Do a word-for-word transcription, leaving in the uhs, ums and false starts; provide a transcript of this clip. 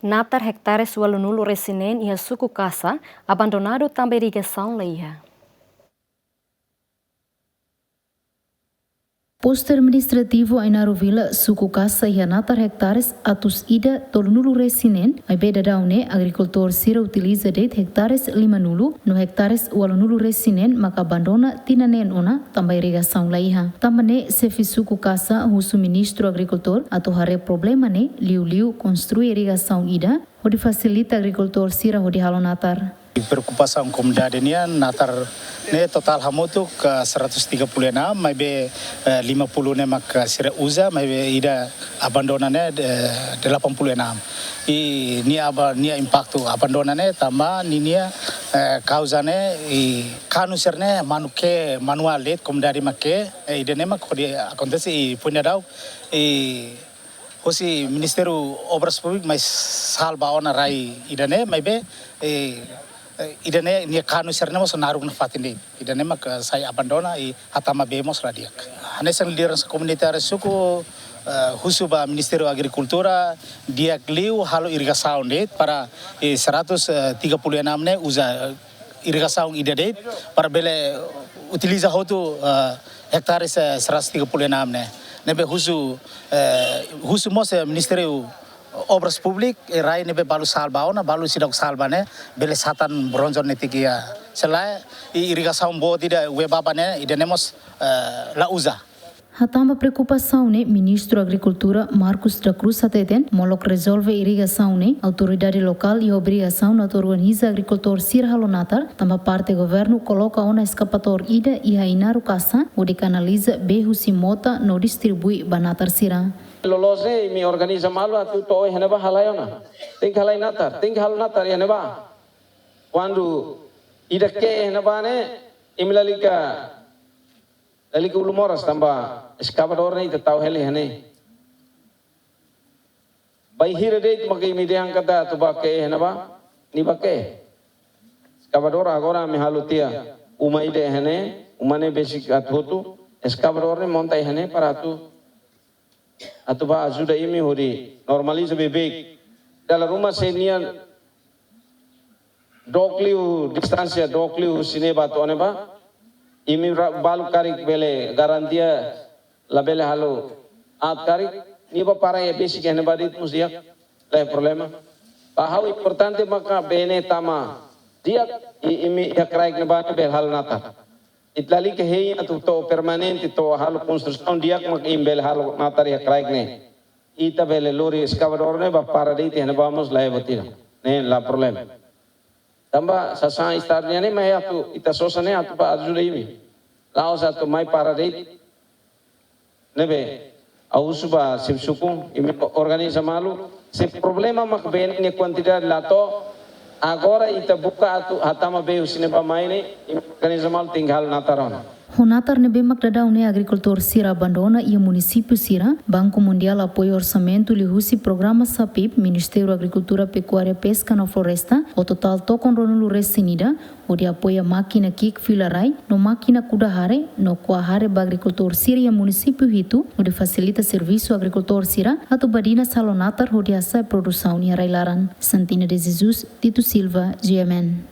Natar hektares ualunulu resin neen iha suku Kasa abandonadu tanba irrigasaun la iha. Postu administrativu Ainaro Vila, suku Kasa iha natar hektares atus ida tolunulu resin neen, maibé daudaun ne'e agrikultór sira utiliza de'it hektares limanulu no hektares ualunulu resin neen maka abandona tinan neen ona tanba irrigasaun la iha. Tanba ne'e xefe suku Kasa husu Ministru Agrikultura atu haree problema ne'e, liuliu konstrui irrigasaun ida hodi fasilita agrikultór sira hodi halo natar. Preokupasaun komunidade nian, natar ne'e totál hamutuk seratus tiga puluh enam, maibé, eh, lima puluh ne'e mak sira uza, maibé ida abandona ne'e, eh, delapan puluh enam. I nia aba-, nia impaktu abandona ne'e tanba ninia, eh, kauza ne'e i kanu sira ne'e manu ke'e, manuál de'it, komunidade mak ke'e, eh, ida-ne'e mak hodi akontese i foin daudaun i husi Ministériu Obras Públikas mai salva ona rai ida-ne'e, maibé, eh, eh, ida-ne'e nia kanu sira-ne'e mós naruk nafatin de'it. Ida-ne'e mak sai abandona i hatama bee mós la di'ak. Hanesan lideransa komunitária suku, eh, husu ba Ministériu Agrikultura, di'ak liu halo irrigasaun de'it para, eh, seratus tiga puluh enam ne'e uza, eh, irrigasaun ida de'it para bele utiliza hotu, eh, hektares, eh, seratus tiga puluh enam ne'e. Ne'ebé husu, eh, husu mós, eh, Ministériu Obras Públikas, eh, rai ne'ebé balu salva ona, balu seidauk salva ne'e, bele satan bronjor netik iha. Se lae, i irrigasaun boot ida Uebaba ne'e, ida-ne'e mós, eh, la uza. Hatán ba preokupasaun ne'e, Ministru Agrikultura Marcos da Cruz hateten, molok rezolve irrigasaun ne'e, autoridade lokál iha obrigasaun atu organiza agrikultór sira halo natar, tanba parte governu koloka ona eskavatór ida iha Ainaro Kasa, hodi kanaliza bee husi mota no distribui ba natar sira. Loloos ne'e, imi organiza malu atu to'o iha ne'ebá halai ona. Tenke halai natar, tenke halo natar iha ne'ebá. Kuandu ida ke'e iha ne'ebá ne'e, imi lalika, lalika ulun moras tanba eskavadór ne'e ita tau hela iha ne'e. Bainhira de'it maka imi dehan katak atu bá ke'e iha ne'ebá, nia bá ke'e. Eskavadór agora ami halo tiha uma ida iha ne'e, uma ne'e besik atu hotu, eskavadór ne'e monta iha ne'e para atu, atu bá ajuda imi hodi normaliza beibeik. Dala ruma se nia dook liu distánsia, dook liu husi ne'e bá to'o ne'ebá, imi ra-, balu karik bele garantia labele halo aat karik, nia bá para iha besik iha ne'ebá de'it mós di'ak, la iha problema. Ba ha'u importante maka bee ne'e tama di'ak, i imi iha kraik ne'ebá ne'e bele halo natar. Ita lalika hein atu to'o permanente, to'o halo konstrusaun di'ak mak imi bele halo natar iha kraik ne'e. Ita bele lori eskavadór ne'e bá para de'it iha ne'ebá mós la iha buat ida. Ne'e la problema. Tanba sasán Estadu nian ne'e mai atu, ita sosa ne'e atu bá ajuda imi. La'ós atu mai para de'it. Ne'ebé, ha'u husu ba xefe suku, imi organiza malu, se problema mak bee ne'e kuantidade la to'o, agora ita buka atu hatama bee husi ne'ebá mai ne'e, imi organiza malu tenke halo natar ona. Ho natar ne'ebé mak daudaun ne'e agrikultór sira abandona iha munisípiu sira, Banku Mundiál apoia orsamentu liuhusi programa SAPIP, Ministériu Agrikultura, Pekuária, Peska no Floresta, ho totál tokon ruanulu resin ida, hodi apoia mákina ki'ik fila rai, no mákina kuda hare, no ko'a hare ba agrikultór sira iha munisípiu hitu, hodi fasilita servisu agrikultór sira atu badinas halo natar hodi hasa'e produsaun iha rai-laran. Santina de Jesus, Tito Silva, G M N.